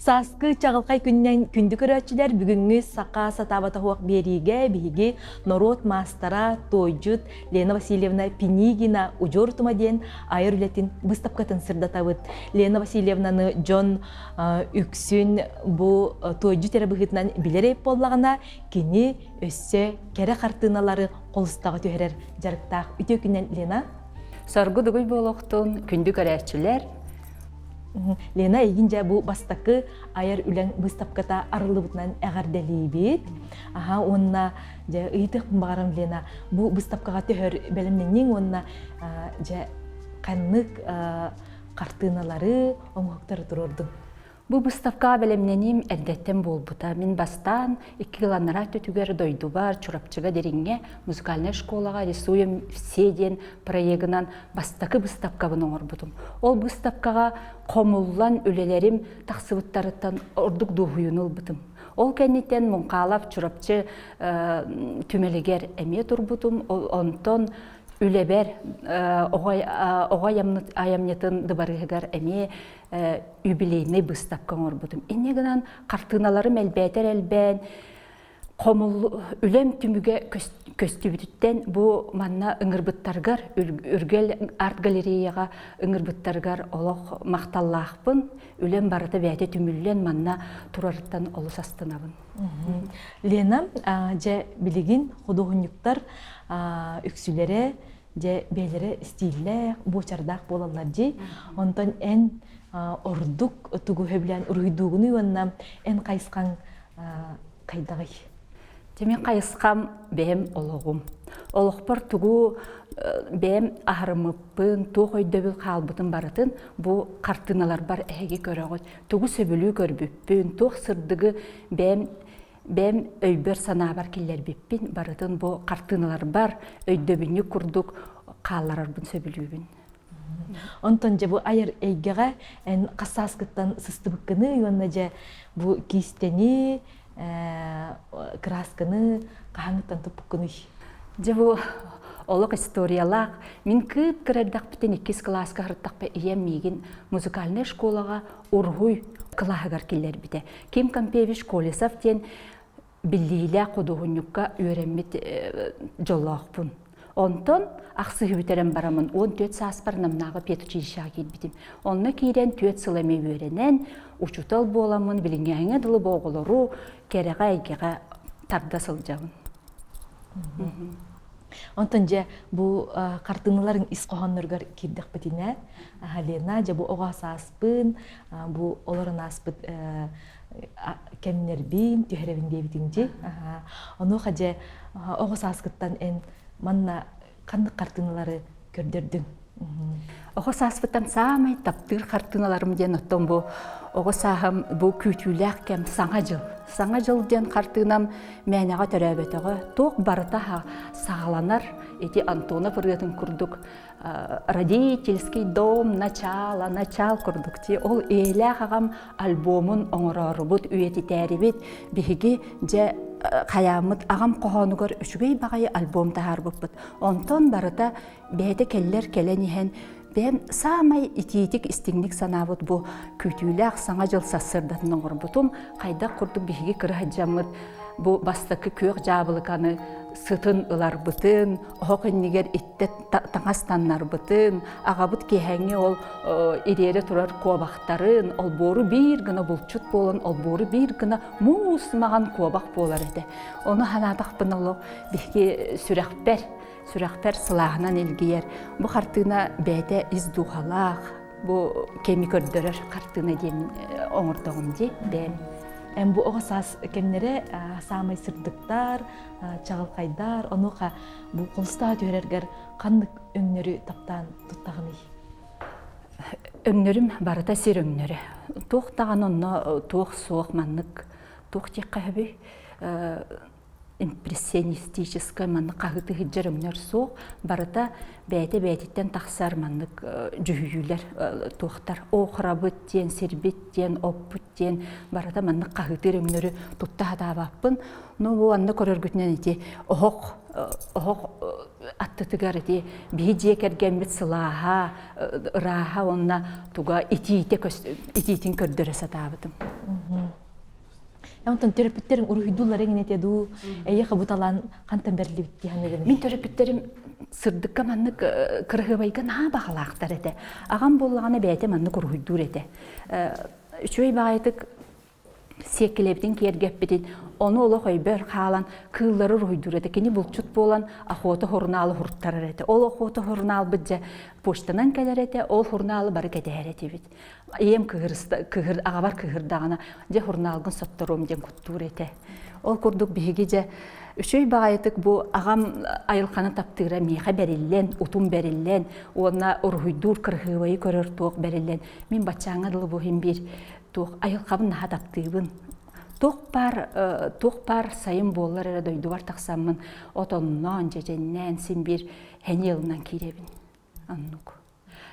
Сааскы чаҕылхай күннэн күндү көрөөччүлэр бүгүҥҥү саха сатаабата суох биэриигэ биһиги норуот маастара, туойдьут Лена Васильевна Пинигина «Удьуор утума» диэн айар үлэтин быыстапкатын сырдатабыт. Лена Васильевнаны дьон үксүн бу туойдьут эрэ быһыытынан билэр эбит буоллаҕына, кини өссө кэрэ хартыыналары холустаҕа түһэрэр дьарыктаах. Үтүө күннэн, Лена! Соргу дугуй буолуохтун, күндү көрөөччүлэр! Лена, эйигин дьэ бу бастакы айар үлэҥ быыстапката арыллыбытынан эҕэрдэлиибит. Аха, уонна дьэ ыйытыахпын баҕарам Лена, бу быыстапкаҕа төһөр бэлэмнэниҥ уонна дьэ ханнык хартыыналары, оҥоһуктары туруордуҥ? Бу быыстапкаҕа бэлэмнэниим эрдэттэн буолбута. Мин бастаан икки сыл анараа өттүгэр дойдубар Чурапчыга Дириҥҥэ музыкальнай школаҕа «Рисуем все» диэн проегынан бастакы быыстапкабын оҥорбутум. Ол быыстапкаҕа хомуллан үлэлэрим тахсыбыттарыттан ордук дуоһуйууну ылбытым. Ол кэнниттэн Муҥхаалап Чурапчы түмэлигэр эмиэ турбутум. Онтон үлэбэр оҕо айамньытын дыбарыһыгар эмиэ юбилейнай быыстапка оҥорбутум. Инньэ гынан хартыыналарым элбээтэр элбээн, хомул үлэм түмүгэ көстүбүтүттэн бу манна ыҥырбыттаргар Үргэл арт-галереяҕа ыҥырбыттарыгар олох махталлаахпын. Үлэм барыта бэйэтэ түмүллэн манна турарыттан олус астынабын. Лена, дьэ билигин худуоһунньуктар үксүлэрэ дьэ бэйэлэрэ стиллээх, буочардаах буолаллар дии. Онтон эн ордук тугу сөбүлээн уруһуйдуугунуй уонна эн хайысхаҥ хайдаҕый? Дьэ мин хайысхам бэйэм олоҕум. Олохпор тугу бэйэм аһарыммыппын, туох өйдөбүл хаалбытын барытын бу хартыыналарбар эһиги көрөҕүт. Тугу сөбүлүү көрбүппүн, туох сырдыгы бэйэм бэйэм өйбөр-санаабар киллэрбиппин барытын бу хартыыналарбар өйдөбүнньүк курдук хаалларарбын сөбүлүүбүн. Онтон дьэ бу айар эйгэҕэ эн хас сааскыттан сыстыбыккыный уонна дьэ бу киистэни, кыраасканы хаһааҥҥыттан туппуккунуй? Дьэ бу олох историялаах. Мин кыып-кыра эрдэхпиттэн иккис кылааска сырыттахпа ийэм миигин музыкальнай школаҕа уруһуй кылааһыгар киллэрбитэ. Ким Компевич Колесов диэн биллиилээх худуоһунньукка үөрэммит дьоллоохпун. Онтон ахсыһы бүтэрэн бараммын 14 сааспар Намнааҕы педучилищеҕа киирбитим. Онно киирэн түөрт сыл эмиэ үөрэнэн, учуутал буоламмын билиҥҥээҥҥэ дылы бу оҕолору кэрэҕэ эйгэҕэ тарда сылдьабын. Онтон дьэ бу хартыыналарыҥ ис хоһоонноругар киирдэхпитинэ, Лена, дьэ бу оҕо сааспын, бу олорон ааспыт кэмнэрбин түһэрэбин диэбитиҥ дии. Онуоха дьэ оҕо сааскыттан эн манна ханнык хартыыналары көрдөрдүҥ? Оҕо сааспыттан саамай таптыыр хартыыналарым диэн оттон бу оҕо сааһым бу күүтүүлээх кэм Саҥа дьыл. Саҥа дьыл диэн хартыынам мээнэҕэ төрөөбөтөҕө. Туох барыта саҕаланар ити Антонов ырыатын курдук родительский дом начало начал курдук ти ол ийэлээх аҕам альбомун оҥороорубут үйэтитээрибит биһиги дьэ хайааммыт аҕам хоһоонугар үчүгэй баҕайы альбом таһаарбыппыт онтон барыта бэйэтэ кэллэр кэлэн иһэн бэйэм саамай итиитик истиҥник санаабыт бу күүтүүлээх саҥа дьыл сарсыардатын оҥорбутум хайдах курдук биһиги кыраһадьаммыт бу бастакы күөх дьаабылыканы сытын ыларбытын оһох иннигэр иттэ таҥас таннарбытын аҕабыт киэһээҥҥи ол ириэрэ турар куобахтарын олбуору биир гына булчут буолан олбуору биир гына муус маҕан куобах буолар этэ ону санаатахпына олох биһиги сүрэхпэр сүрэхпэр сылааһынан илгийэр. Бу хартыына бэйэтэ ис дууһалаах, бу кэми көрдөрөр хартыына диэн оҥордоҕум дии бэйэм. Эн бу оҕо саас кэмнэрэ саамай сырдыктар, чаҕылхайдар, онуоха бу холустаҕа түһэрэргэр ханнык өҥнөрү таптаан туттаҕыный? Өҥнөрүм барыта сир өҥнөрө. Туох даҕаны онно туох суох маннык туох диэххэ сөбүй? импрессионистическай маннык хаһыыты сылдьар өҥнөр суох, барыта бэйэтэ бэйэтиттэн тахсар маннык дьүһүйүүлэр туохтар оохрабыт диэн, сирбит диэн, оппут диэн барыта маннык хаһыытыыр өҥнөрү тутта сатаабаппын. Ну бу анны көрөргүтүнэн ити оһох оһох аттытыгар ити биһи дьиэ кэргэммит сылааһа, ырааһа уонна туга итиитэ итиитин көрдөрө сатаабытым. Онтон төрөппүттэриҥ уруһуйдууллар эҥин этэ дуу, эйиэхэ бу талаан хантан бэриллибит дии саныыгын? Мин төрөппүттэрим сырдыкка маннык кыраһыабайга наһаа баҕалаахтар этэ. Аҕам буоллаҕына бэйэтэ маннык уруһуйдуур этэ. Үчүгэй баҕайытык сиэккилэбитин киэргэппитин, ону олох өйбөр хаалан кыыллары уруһуйдуур этэ. Кини булчут буолан охота сурунаалы уһуртарар этэ. Ол охота сурунаалбыт дьэ почтанан кэлэр этэ, ол сурунаалы бары кэтэһэр этибит. Ийэм кыһырыста, кыһыр, аҕабар кыһырдаҕына, дьэ сурунаалгын сотторуом диэн куттуур этэ. Ол курдук биһиги дьэ үчүгэй баҕайытык бу аҕам айылҕаны таптыыра миэхэ бэриллэн, утум бэриллэн уонна уруһуйдуур кыраһыабайы көрөр туох бэриллэн мин баччааҥҥа дылы бу иһин биир туох айылҕабын наһаа таптыыбын. Туох баар туох баар сайын буоллар эрэ дойдубар тахсаммын отонноон, дьэдьэннээн син биир сэниэ ылынан киирэбин. Оннук.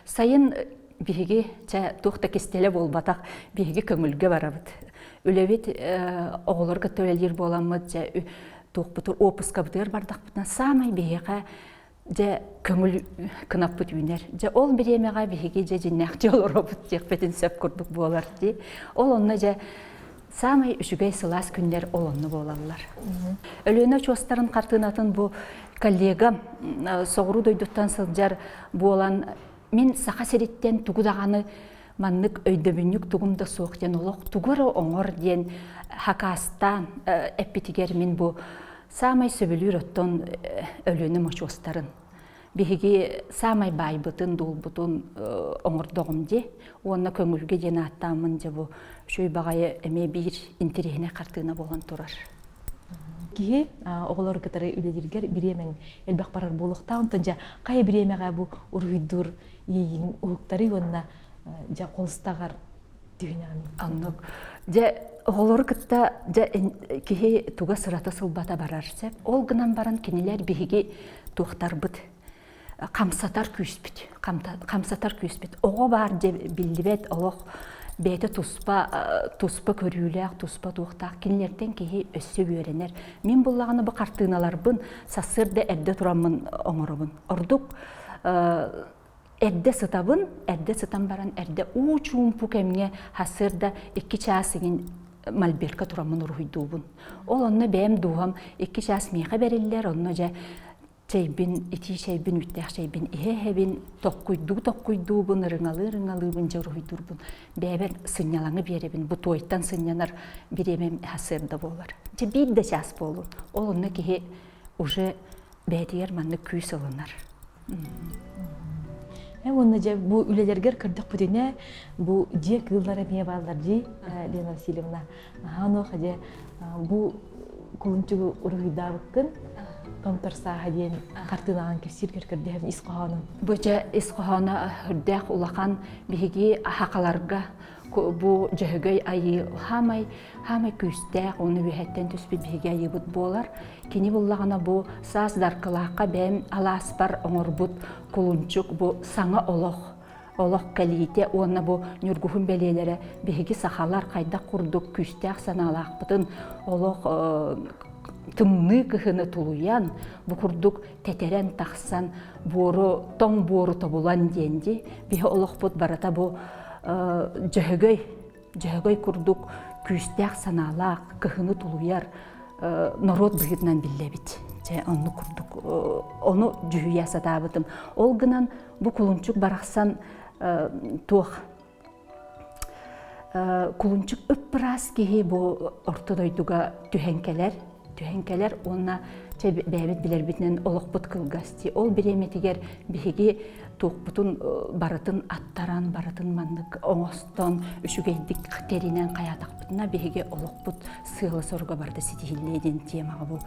Сайын биһиги чэ туох да кистэлэ буолбатах биһиги көҥүлгэ барабыт. Үлэбит оҕолор кытта үлэлиир буоламмыт дьэ туохпутур уоппускабытыгар бардахпытына саамай биһиэхэ дьэ көҥүл кынаппыт үүнэр. Дьэ ол бириэмэҕэ биһиги дьэ дьиннээхтии олоробут диэхпитин сөп курдук буолар дии. Ол онно дьэ саамай үчүгэй сылаас күннэр ол онно буолаллар. Өлүөнэ очуостарын хартыынатын бу коллегам соҕуруу дойдуттан сылдьар буолан мин Саха сириттэн тугу даҕаны маннык өйдөбүнньүк тугум да суох диэн олох тугу эрэ оҥор диэн хакаастаан эппитигэр мин бу саамай сөбүлүүр оттон Өлүөнэ мочуостарын биһиги саамай баайбытын, дуолбутун оҥордоҕум дии. Уонна көҥүлгэ диэн ааттааммын дьэ бу үчүгэй баҕайы эмиэ биир интэриэһинэй хартыына буолан турар. Киһи оҕолору кытары үлэлииргэр бириэмэҥ элбэх барар буолуохтаах. Онтон дьэ хайа бириэмэҕэ бу уруһуйдуур иэйииҥ уһуктарый уонна дьэ холустаҕар түһүнэҕин? Оннук. Дьэ оҕолору кытта дьэ киһи туга сырата сылбата барар сөп. Ол гынан баран кинилэр биһиги туохтарбыт хамсатар күүспүт хамсатар күүспүт оҕо баар дьэ биллибэт олох бэйэтэ туспа туспа көрүүлээх туспа туохтаах кинилэртэн киһи өссө үөрэнэр мин буллаҕына бу хартыыналарбын сарсыарда эрдэ тураммын оҥоробун ордук эрдэ сытабын эрдэ сытан баран эрдэ уу чуумпу кэмҥэ сарсыарда икки чаас иҥин мольберка тураммын уруһуйдуубун ол онно бэйэм дууһам икки чаас миэхэ бэриллэр онно дьэ чэйбин итии чэйбин үүттээх чэйбин иһэ-иһэбин токкуйдуу токкуйдуубун ырыҥалыы ырыҥалыыбын дьэ уруһуйдуурбун бэйэбэр сынньалаҥы биэрэбин бу туойтан сынньанар бириэмэм сарсыарда буолар дьэ биир да чаас буолун ол онно киһи уже бэйэтигэр маннык күүс ылынар Уонна дьэ бу үлэлэргэр көрдөхпүтүнэ бу дьиэ кыыллара эмиэ бааллар дии Лена Васильевна. Онуоха дьэ бу кулунчугу уруһуйдаабыккын Томтор сааһа диэн хартыынаҕын кэпсииргэр көрдөһөбүн ис хоһоонун. Бу дьэ ис хоһооно үрдээх улахан биһиги хахаларга бу Дьөһөгөй айыы хаамай хаамай күүстээх уонна үөһэттэн түспүт биһиги айыыбыт буолар. Кини буллаҕына бу саас Даркылаахха бэйэм алааспар оҥорбут кулунчук бу саҥа олох олох кэлиитэ уонна бу ньургуһун бэлиэлэрэ биһиги сахалар хайдах курдук күүстээх санаалаахпытын олох тымныы кыһыны тулуйан бу курдук тэтэрэн тахсан буору тоҥ буору тобулан диэн дии биһи олохпут барыта бу дьөһөгөй дьөһөгөй курдук күүстээх санаалаах кыһыны тулуйар норуот быһыытынан биллэбит. Дьэ, оннук курдук ону дьүһүйэ сатаабытым. Ол гынан бу кулунчук барахсан туох кулунчук ып-ыраас киһи бу орто дойдуга түһэн кэлэр түһэн кэлэр уонна чэ бэйэбит билэрбитинэн олохпут кылгас дии ол бириэмэтигэр биһиги туохпутун барытын аттаран барытын маннык оҥостон үчүгэйдик тэринэн хайаатахпытына биһиги олохпут сыала-соруга барыта ситиһиллиэ диэн темаҕа бу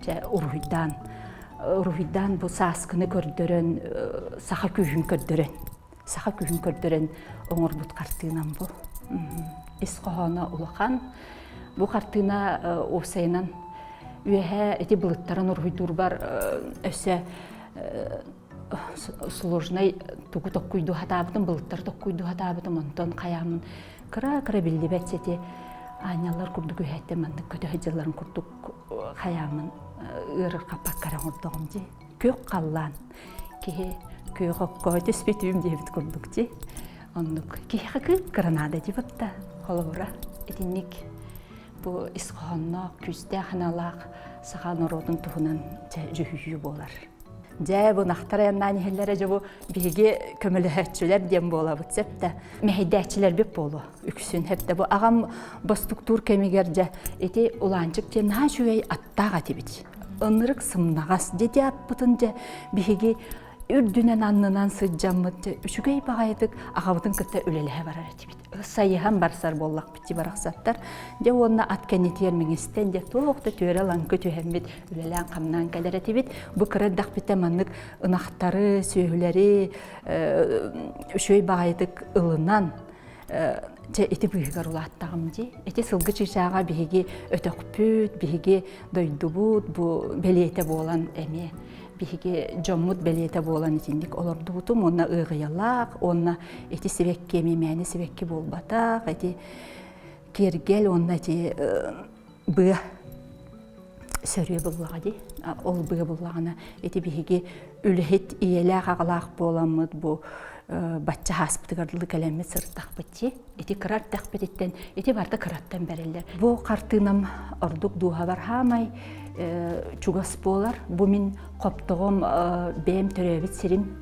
чэ уруһуйдаан уруһуйдаан бу сааскыны көрдөрөн саха күүһүн көрдөрөн саха күүһүн көрдөрөн оҥорбут хартыынам бу ис хоһооно улахан бу хартыына уопсайынан. Үөһэ ити былыттарын уруһуйдуурбар өссө сложнай тугу токкуйдуу сатаабытым, былыттары токкуйдуу сатаабытым, онтон хайааммын кыра-кыра биллибэт сити аанньаллар курдук үһэттэн маннык көтө сылдьалларын курдук хайааммын ыарырҕаппакка эрэ оҥордоҕум дии. Күөх халлаан киһи күөх окко түспүтүүм диэбит курдук дии. Оннук киһиэхэ кыып-кыра наада дии батта холобура итинник бу ис хоһоонноох, күүстээх аналаах саха норуотун туһунан дьэ дьүһүйүү буолар. Дьэ, бу нахтар айаннаан иһэллэрэ дьэ бу биһиги көмөлөһөөччүлэр диэн буолабыт сөп да мэһэйдээччилэрбит буолуо үксүн сөп да бу аҕам бостуктуур кэмигэр дьэ ити улаанчык диэн наһаа үчүгэй аттаах этибит. Ынырык сымнаҕас дьэ аппытын дьэ биһиги үрдүнэн аннынан сылдьаммыт дьэ үчүгэй баҕайытык аҕабытын кытта үлэлэһэ барар этибит. Сайыһан барсар буоллахпыт дии барахсаттар. Дьэ уонна ат кэннитигэр мэҥэстэн дьэ туох да түөрэ лаҥкы түһэммит үлэлээн-хамнаан кэлэр этибит. Бу кыра эрдэхпиттэн маннык ынахтары, сүөһүлэри үчүгэй баҕайытык ылынан дьэ ити быыһыгар улааттаҕым дии. Ити сылгы чыычааҕа биһиги өтөхпүт, биһиги дойдубут бу бэлиэтэ буолан эмиэ биһиги дьоммут бэлиэтэ буолан итинник олордубутум уонна ыаҕыйалаах уонна ити сибэкки эмиэ мээнэ сибэкки буолбатах ити киэргэл уонна ити быа сөрүө буллаҕа дии ол быа буллаҕына ити биһиги үлэһит ийэлээх аҕалаах буоламмыт бу бачча ааспытыгар дылы кэлэммит сырыттахпыт дии ити кыра эрдэхпититтэн ити барыта кыраттан бэриллэр бу хартыынам ордук дууһабар хаамай чугас буолар бу мин хоптоҕом бэйэм төрөөбүт сирим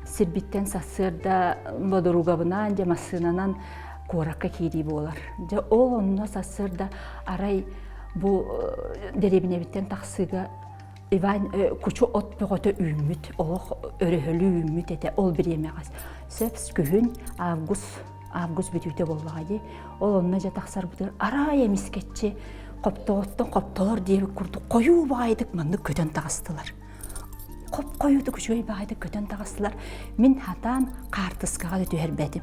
сирбиттэн сарсыарда бодоругабынаан дьэ массыынанан куоракка киирии буолар дьэ ол онно сарсыарда арай бу дэриэбинэбиттэн тахсыыга Иван кучу от бөҕөтө үүммүт, олох өрөһөлүү үүммүт этэ ол бириэмэҕэ. Сөп күһүн август август бүтүүтэ буоллаҕа дии. Ол онно дьэ тахсарбытыгар арай эмискэччи хоптоҕоттон хоптолор диэбит курдук хойуу баҕайытык маннык көтөн таҕыстылар. Хоп хойуутук үчүгэй баҕайытык көтөн таҕыстылар. Мин хатаан хаартыскаҕа да түһэрбэтим.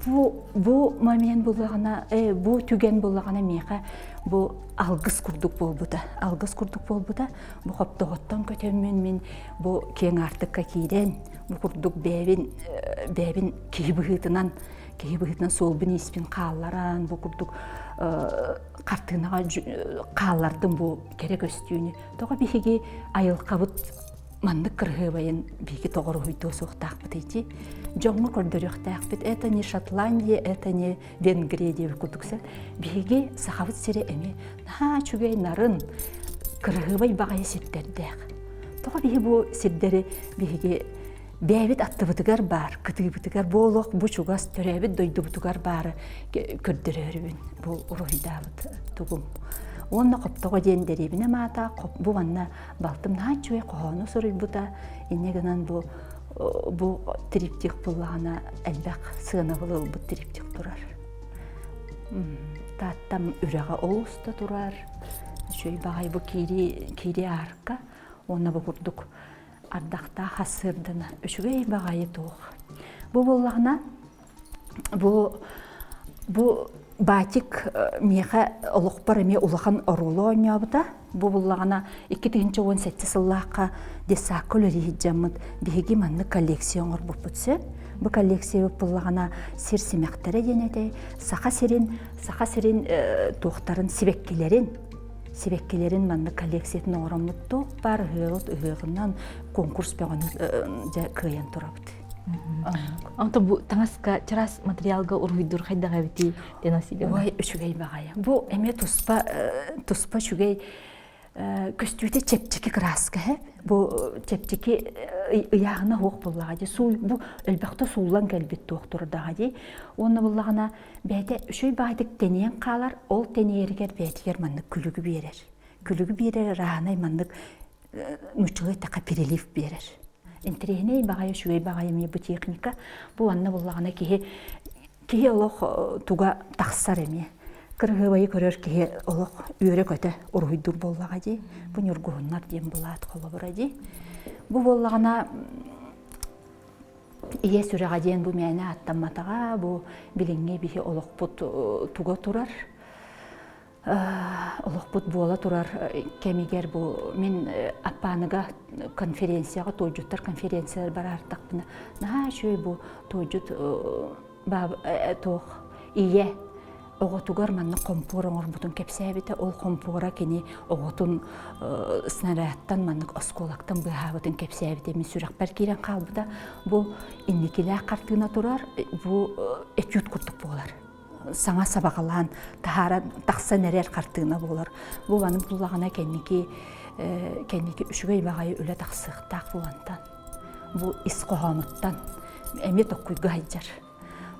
Бу бу момент буллаҕына, бу түгэн буллаҕына миэхэ бу алгыс курдук буолбута. Алгыс курдук буолбута. Бу хоптоҕоттон көтөммүн мин бу киэҥ аартыкка киирэн, бу курдук бэйэбин бэйэбин киһи быһыытынан киһи быһыытынан суолбун-ииспин хаалларан, бу курдук хартыынаҕа хааллардым бу кэрэ көстүүнү. Тоҕо биһиги айылҕабыт маннык кырыһыабайын биһиги тоҕоруһуйдуо суохтаахпытый дии. Дьоҥҥо көрдөрүөхтээхпит. Это не Шотландия, это не Венгрия диэбит курдук сөп. Биһиги Сахабыт сирэ эмиэ наһаа үчүгэй нарын, кырыһыабай баҕайы сирдэрдээх. Тоҕо биһи бу сирдэри биһиги бэйэбит аттыбытыгар баар, кытыыбытыгар бу олох бу чугас төрөөбүт дойдубутугар баары көрдөрөөрүбүн бу уруһуйдаабыт тугум. Уонна Хоптоҕо диэн дэриэбинэ маата бу манна балтым наһаа үчүгэй хоһоону суруйбута. Инньэ гынан бу бу триптих буллаҕына элбэх сыанабыл ылбыт триптих турар. Тааттам үрэҕэ олус да турар. Үчүгэй баҕайы бу киирии киирии аарка уонна бу курдук ардахтаах ассыырдана үчүгэй баҕайы туох. Бу буоллаҕына бу бу Батик миэхэ олохпор эмиэ улахан оруолу оонньообута. Бу буллаҕына 2017 сыллаахха детсадка үлэлии сылдьаммыт биһиги маннык коллекция оҥорбуппут сөп. Бу коллекция буллаҕына сир симэхтэрэ диэн этэй, Саха сирин, Саха сирин туохтарын сибэккилэрин сибэккилэрин маннык коллекциятын оҥороммут туох баар ыһыаҕыт ыһыаҕынан конкурс бөҕөнү дьэ кыайан турабыт. Онто бу таҥаска чараас материалга уруһуйдуур хайдах эбитий Лена Васильевна? Ой, үчүгэй баҕайы. Бу эмиэ туспа туспа үчүгэй көстүүтэ чэпчэки кырааска һэ. Бу чэпчэки ыйааһына суох буоллаҕа дии. Суу бу элбэхтэ сууллан кэлбит туох турдаҕа дии. Уонна буллаҕына бэйэтэ үчүгэй баҕайытык тэнийэн хаалар, ол тэнийэригэр бэйэтигэр маннык күлүгү биэрэр. Күлүгү биэрэр ырааһынай маннык нууччалыы эттэххэ перелив биэрэр. Интэриэһинэй баҕайы, үчүгэй баҕайы эмиэ бу техника. Бу анна буллаҕына киһи киһи олох туга тахсар эмиэ. Кырыһыабайы көрөр киһи олох үөрэ-көтө уруһуйдуур буоллаҕа дии. Бу ньургуһуннар диэн былаат холобура дии. Бу буоллаҕына ийэ сүрэҕэ диэн бу мээнэ ааттамматаҕа, бу билиҥҥи биһи олохпут туга турар. Олохпут буола турар кэмигэр бу мин Аппааныга конференцияҕа туойдьуттар конференциялар бараартахпына наһаа үчүгэй бу туойдьут туох ийэ оҕотугар маннык хомпуор оҥорбутун кэпсээбитэ. Ол хомпуора кини оҕотун снарядтан маннык оскуолактан быыһаабытын кэпсээбитэ мин сүрэхпэр киирэн хаалбыта. Бу инникилээх хартыына турар, бу этюд курдук буолар. Саҥа сабаҕалаан таһааран тахсан эрэр хартыына буолар. Бу маны буллаҕына кэнники кэнники үчүгэй баҕайы үлэ тахсыахтаах буолантан. Бу ис хоһоонуттан эмиэ токкуйга сылдьар.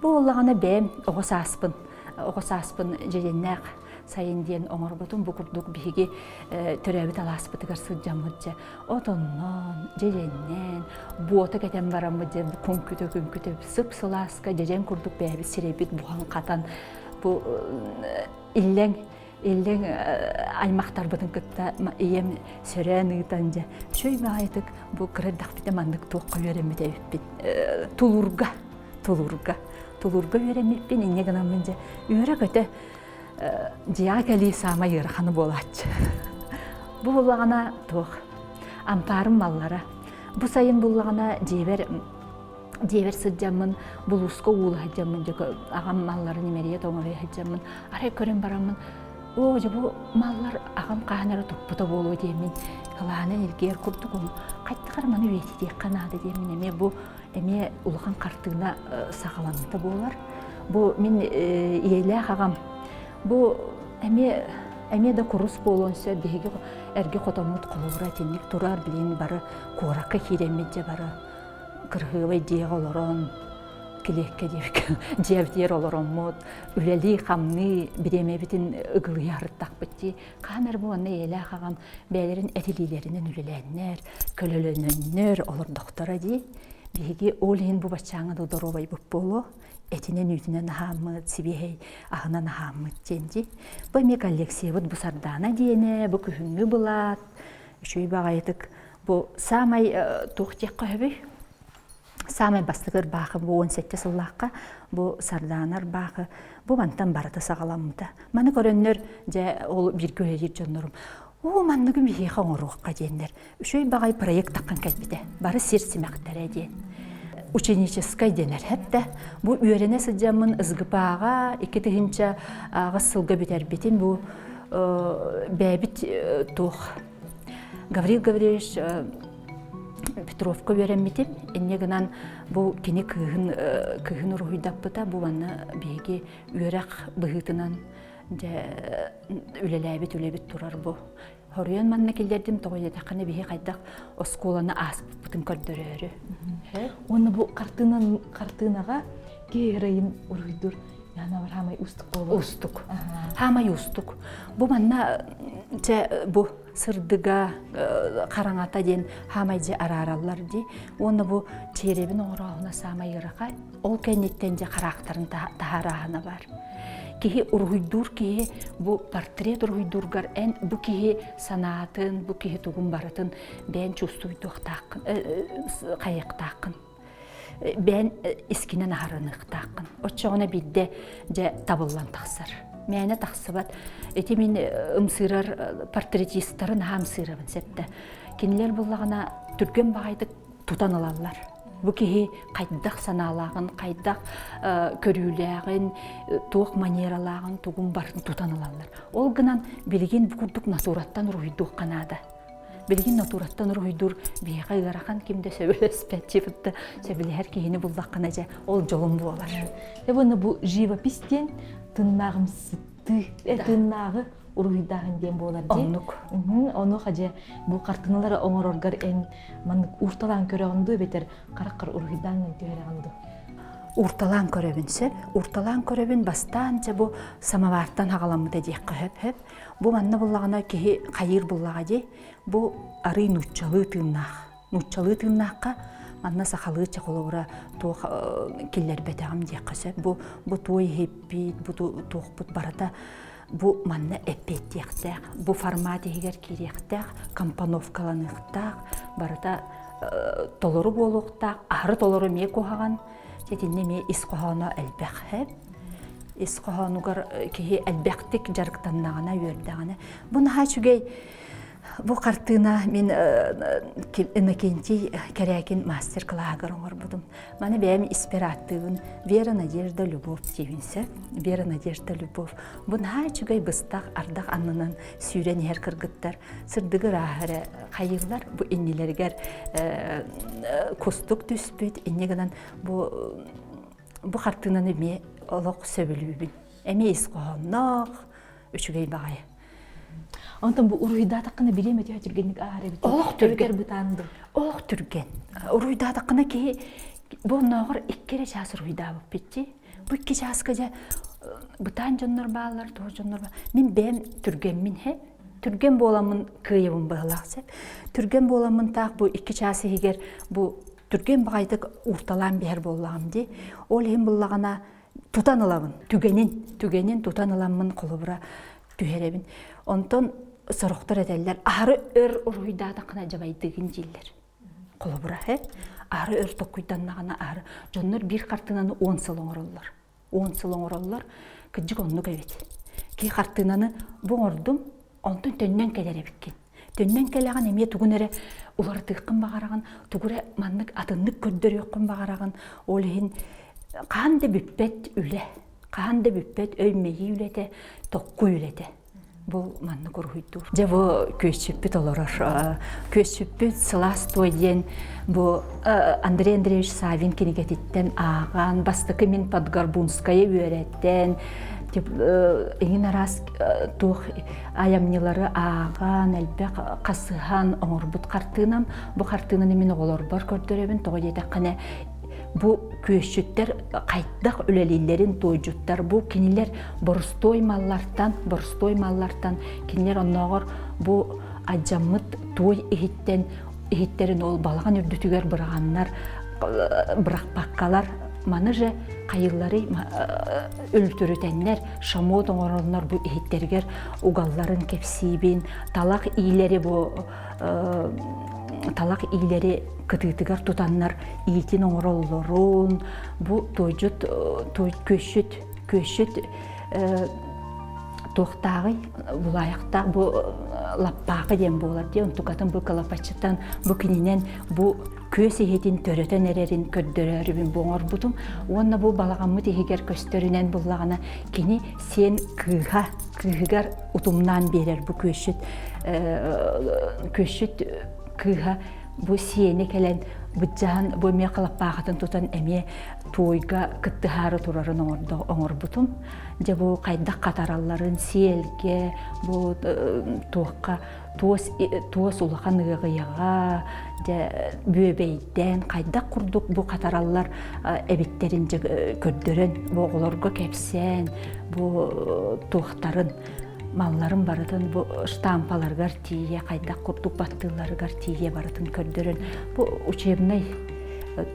Бу буоллаҕына бэйэм оҕо сааспын, оҕо сааспын дьэдьэннээх сайын диэн оҥорбутум. Бу курдук биһиги төрөөбүт алааспытыгар сылдьаммыт дьэ отонноон, дьэдьэннээн, буота кэтэн бараммыт дьэ күҥкүтэ-күҥкүтэ сып-сылааска дьэдьэн курдук бэйэбит сирэйбит буһан-хатан бу иллэҥ иллэҥ аймахтарбытын кытта ийэм сөрөөн ыытан дьэ үчүгэй баҕайытык бу кыра эрдэхпитинэ маннык туохха үөрэммит эбиппит тулуурга тулуурга тулуурга үөрэммиппин инньэ гынаммын дьэ үөрэ-көтө дьиэҕэ кэлии саамай ыарахана буолааччы бу буллаҕына туох ампаарым маллара бу сайын буллаҕына дьиэбэр дьиэбэр сылдьаммын булууска уула сылдьаммын дьэ аҕам малларын имэрийэ тоҥоруйа сылдьаммын арай көрөн бараммын оо дьэ бу маллар аҕам хаһан эрэ туппута буолуо диэммин кылаанан илгиэр курдук ону хайдах эрэ маны үйэтитиэххэ наада диэммин эмиэ бу эмиэ улахан хартыына саҕаламмыта буолар бу мин ийэлээх аҕам бу эмиэ эмиэ да курус буолуон сөп биһиги эргэ хотоммут холобура итинник турар билигин бары куоракка киирэммит дьэ бары кырһыабай дьиэҕэ олорон, килиэккэ диэбиккэ дьиэбитигэр олороммут, үлэлии-хамныы бириэмэбитин ыгылыйа сырыттахпыт дии. Хаһан эрэ бу манна ийэлээх аҕам бэйэлэрин этилиилэринэн үлэлээннэр, көлөлөнөннөр олордохторо дии. Биһиги ол иһин бу баччааҥҥа да доруобайбыт буолуо, этинэн-үүтүнэн аһааммыт, сибиэһэй аһынан аһааммыт диэн дии. Бу эмиэ коллекциябыт бу сардаана диэнэ, бу күһүҥҥү былаат, үчүгэй баҕайытык Бу саамай туох диэххэ сөбүй? Саамай бастакы ырбаахы бу 17 сыллаахха бу Сардаана ырбаахы бу мантан барыта саҕаламмыта. Маны көрөннөр дьэ ол бииргэ үлэлиир дьоннорум оо манныгы биһиэхэ оҥоруохха диэннэр үчүгэй баҕайы проект таххан кэлбитэ. Бары сир симэхтэрэ диэн. Ученическай дэнэр хэптэ. Бу үөрэнэ сылдьаммын СГПА-ҕа 2008 сылга бүтэрбитим бу бэйэбит туох Гаврил Гаврильевич Петровка үөрэммитим. Инньэ гынан бу кини кыыһын кыыһын уруһуйдаппыта. Бу манна биһиги үөрэх быһыытынан дьэ үлэлээбит үлэбит турар бу. Хоруйан манна киллэрдим тоҕо диэтэххинэ биһи хайдах оскуоланы ааспыппытын көрдөрөөрү. Уонна бу хартыынан хартыынаҕа киһи геройун уруһуйдуур Яна хаамай уустук буолуо. Уустук. Хаамай уустук. Бу манна чэ бу сырдыга хараҥата диэн хаамай дьэ араараллар дии. Уонна бу чиэрэбин оҥорооһуна саамай ыарахан. Ол кэнниттэн дьэ хараахтарын таһаарааһына бар. Киһи уруһуйдуур киһи бу портрет уруһуйдуургар эн бу киһи санаатын, бу киһи тугун барытын бэйэн чувствуйдуохтааххын, хайыахтааххын. бэйэн искинэн аһарыныахтааххын. Оччоҕуна биирдэ дьэ табыллан тахсар. Мээнэ тахсыбат. Ити мин ымсыырар портретистары наһаа ымсыырабын сэптэ. Кинилэр буллаҕына түргэн баҕайытык тутан ылаллар. Бу киһи хайдах санаалааҕын, хайдах көрүүлээҕин, туох манералааҕын, тугун барытын тутан ылаллар. Ол гынан билигин бу курдук натураттан уруһуйдуохха наада. Билигин натураттан уруһуйдуур биһиэхэ ыарахан ким да сөбүлэспэт чипытта сөбүлэһэр киһини буллаххына дьэ ол дьолум буолар. Уонна бу живопись диэн тыннааҕымсыттыы, тыыннааҕы уруһуйдааһын диэн буолар дии. Оннук. Ону хадьа бу хартыыналары оҥороргор эн маннык уурталаан көрөҕүн дуу эбэтэр хараххар уруһуйдааҥҥын түһэрэҕин дуу? Уурталаан көрөбүн сөп. Уурталаан көрөбүн бастаан дьэ бу самовартан хаҕаламмыта диэххэ сөп-сөп. Бу манна буллаҕына киһи хайыыр буллаҕа дии. Бу арый нууччалыы тыыннаах. Нууччалыы тыыннаахха манна сахалыы чэ холобура туох киллэрбэтэҕим диэххэ сөп. Бу бу туой иһиппит, бу туохпут барыта бу манна эппиэттиэхтээх, бу формат иһигэр киириэхтээх, компоновкаланыахтаах, барыта толору буолуохтаах, аһары толору эмиэ куһаҕан, итиннэ эмиэ ис хоһооно элбэх. Ис хоһоонугар киһи элбэхтик дьарыктаннаҕына, үөрдэҕинэ. Бу наһаа үчүгэй бу хартыына мин Иннокентий Кэрээкин мастер-кылааһыгар оҥорбутум. Маны бэйэм испэр ааттыыбын Вера, Надежда, Любовь диибин сөп. Вера, Надежда, Любовь. Бу наһаа үчүгэй быстах ардах аннынан сүүрэн иһэр кыргыттар сырдыгы ырааһы эрэ хайыыллар. Бу иннилэригэр кустук түспүт, инньэ гынан бу бу хартыынаны эмиэ олох сөбүлүүбүн. Эмиэ ис хоһоонноох, үчүгэй баҕайы. Онтон бу уруһуйдаатаххына билиэм этэ түргэнник ааһар эбит. Олох түргэн. Бытаан дуу. Олох түргэн. Уруһуйдаатаххына киһи бу оннооҕор икки эрэ чаас уруһуйдаабыппыт дии. Бу икки чааска дьэ бытаан дьоннор бааллар, туох дьоннор бааллар. Мин бэйэм түргэммин һэ. Түргэн буоламмын кыайабын быһылаах сөп. Түргэн буоламмын таах бу икки чаас иһигэр бу түргэн баҕайытык уурталаан биһэр буоллаҕым дии. Ол иһин буллаҕына тутан ылабын. Түгэнин, түгэнин тутан ыламмын холобура түһэрэбин. Онтон сорохтор этэллэр, аһары өр уруһуйдаатаххына дьабайдыгын дииллэр. Холобура, һэ, аһары өр токкуйданнаҕына аһары дьоннор биир хартыынаны 10 сыл оҥороллор. 10 сыл оҥороллор. Кырдьык оннук эбит. Киһи хартыынаны бу оҥордум, онтон төннөн кэлэр эбиккин. Төннөн кэлэҕин эмиэ тугун эрэ уларытыаххын баҕараҕын, тугу эрэ маннык атыннык көрдөрүөххүн баҕараҕын. Ол иһин хаһан да бүппэт үлэ, хаһан да бүппэт өй-мэйии үлэтэ, токкуй үлэтэ. Бу маннык уруһуйдуур. Дьэ бу күөсчүппүт олорор. Күөсчүппүт сылаас туой диэн бу Андрей Андреевич Савин кинигэтиттэн ааҕан, бастакы мин Подгорбунская үөрэттэн, иҥин араас туох айамньылары ааҕан, элбэх хасыһан оҥорбут хартыынам. Бу хартыынаны мин оҕолорбор көрдөрөбүн, тоҕо диэтэххинэ бу күөсчүттэр хайдах үлэлииллэрин туойдьуттар бу кинилэр борустуой маллартан борустуой маллартан кинилэр оннооҕор бу алдьаммыт туой иһиттэн иһиттэрин ол балаҕан үрдүтүгэр быраҕаннар бырахпаккалар маны же хайыллары үлтүрүтэннэр шамот оҥороннор бу иһиттэригэр угалларын кэпсиибин талах иилэри бу талах иилэри кытыытыгар тутаннар иитин оҥороллорун бу туойдьут күөсчүт күөсчүт туохтааҕый булаайахтаах бу лаппаакы диэн буолар дии онтукатын бу кылапаччытан бу кининэн бу күөс иһитин төрөтөн эрэрин көрдөрөөрүбүн бу оҥорбутум уонна бу балаҕаммыт иһигэр көстөрүнэн буллаҕына кини сиэн кыыһа кыыһыгар утумнаан биэрэр бу күөсчүт күөсчүт кыыһа бу сиэни кэлэн быдьаан бу эмиэ халаппаахатын тутан эмиэ туойга кыттыһаары турарын оҥорбутум. Дьэ бу хайдах хатаралларын сиэлгэ, бу туохха туос туос улахан ыаҕыйаҕа дьэ бүөбэйдээн хайдах курдук бу хатараллар эбиттэрин дьэ көрдөрөн бу оҕолорго кэпсээн бу туохтарын малларын барытын бу штампаларыгар тиийэ хайдах курдук баттыылларыгар тиийэ барытын көрдөрөн бу учебнай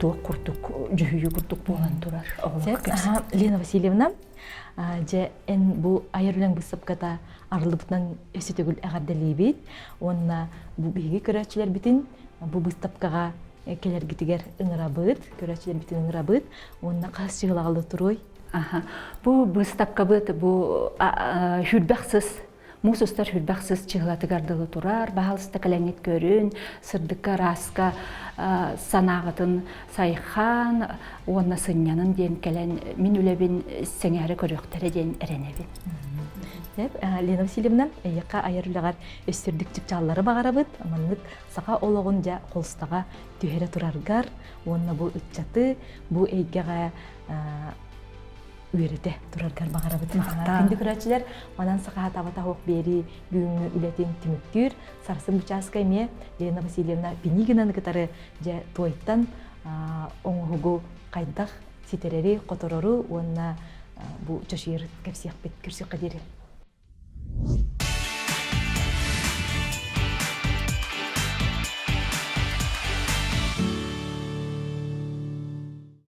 туох курдук дьүһүйүү курдук буолан турар оҕолорго Лена Васильевна дьэ эн бу айар үлэҥ быыстапката арыллыбытынан өссө төгүл эҕэрдэлиибит уонна бу биһиги көрөөччүлэрбитин бу быыстапкаҕа кэлэргитигэр ыҥырабыт көрөөччүлэрбитин ыҥырабыт уонна хас чыһылаҕалы туруой Аха. Бу быыстапкабыт бу хүрбэх сыс муус устар хүрбэх сыс чыһылатыгар дылы турар. Баһалыста кэлэҥҥит көрүн, сырдыкка ырааска санааҕытын сайхан уонна сынньанын диэн кэлэн мин үлэбин сэҥээрэ көрүөхтэрэ диэн эрэнэбин. Лена Васильевна, эйиэхэ айар үлэҕэр өссөрдүк чыпчааллары баҕарабыт. Маннык саха олоҕун дьэ холустаҕа түһэрэ тураргар уонна бу ыччаты бу эйгэҕэ үөрэтэ тураргар баҕарабыт. Күндү көрөөччүлэр, манан саха табата суох биэрии бүгүҥҥү үлэтин түмүктүүр. Сарсын бучааска эмиэ Лена Васильевна Пинигинаны кытары дьэ туойтан оҥоһугу хайдах ситэрэри, хоторору уонна бу чочуйар кэпсиэхпит көрсүөххэ диэри.